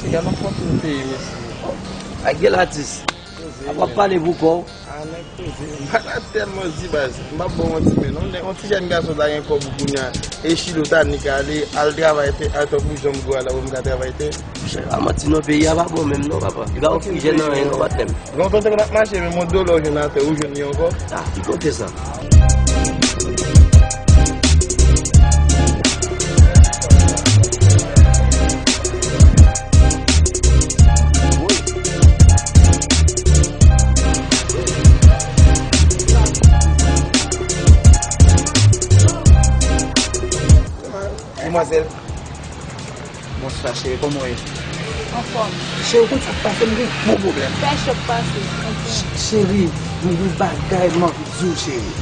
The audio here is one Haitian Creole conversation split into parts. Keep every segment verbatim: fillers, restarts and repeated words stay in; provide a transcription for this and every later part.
Gad yon fòtun peyi, mesye. Ak gèl atis. Ap ap pale pou kò w. A, nèg poze. M pa ta tèlman di baz. M ap ba w yon ti men non. Nèg, yon ti jèn gason ta gen kòb ou kounye a. E Chilo ta nik ale, al travay tè, al tankou Jean Mgo a la pou m ka travay tè. Monchè, pa manti non, peyi a pa bon menm non, papa. Li pa ofri jèn anyen non, patnè m. Lontan te konn ap mache, men mwen dolo jwenn atè, ou jwenn li ankò? Ah, ki kote sa? Demwazèl. Bonswa, cheri, kòman w ye? Anfòm. Cheri, ou konn sa k pase, m gen gwo pwoblèm. Fè cho k pase, anfòm. Ch-, cheri, m gen yon bagay m anvi di w, cheri.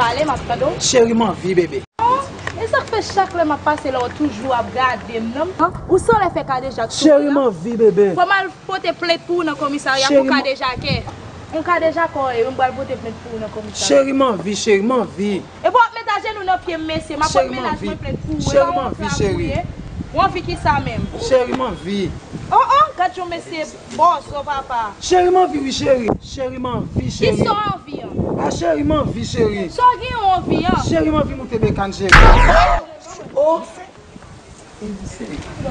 Pale, m ap tande w. Cheri, m anvi, bebe. Oh, e sa k fè chak lè m ap pase la, w toujou ap gade m nan? Ou sanlè fè kadejak tou. Cheri, m anvi, bebe. Fò m al pote plent pou ou nan komisarya pou kadejake. Yon kadejakè w ye, m pral pote plent pou ou nan komisarya. Cheri, m anvi, cheri, m anvi. Epi w ap met ajenou nan pye m, mesye. M ap pot mennaj mwen plent pou ou. E pa yon frap ou ye. Ou anvi kisa menm? Cheri, m anvi. Oh, oh, gad yon mesye bòs, oh, papa. Cheri, m anvi, wi, cheri. Cheri, m anvi, cheri. Kisa w anvi an? Ah, cheri, m anvi, cheri. Sa w gen w anvi an? Cheri, m anvi moute bekàn, cheri. Oh! Mesye,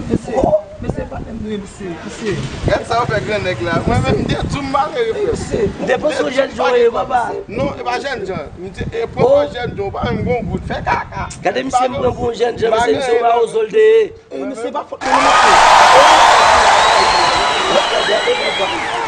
mesye, mesye, patnè m ye, mesye, mesye. Gad sa w fè gran nèg la. Mwen menm, m te di w m malere, frè. Mesye. M te panse w jènjan w ye, papa. Non, e pa jènjan. M te, e pwòp jènjan, w pa menm gon goud. Fè kaka. Gade misye m pran pou yon jènjan, mesye, misye w pa wè zòl te ye. Ey, mesye, pa fòt mwen non, mesye.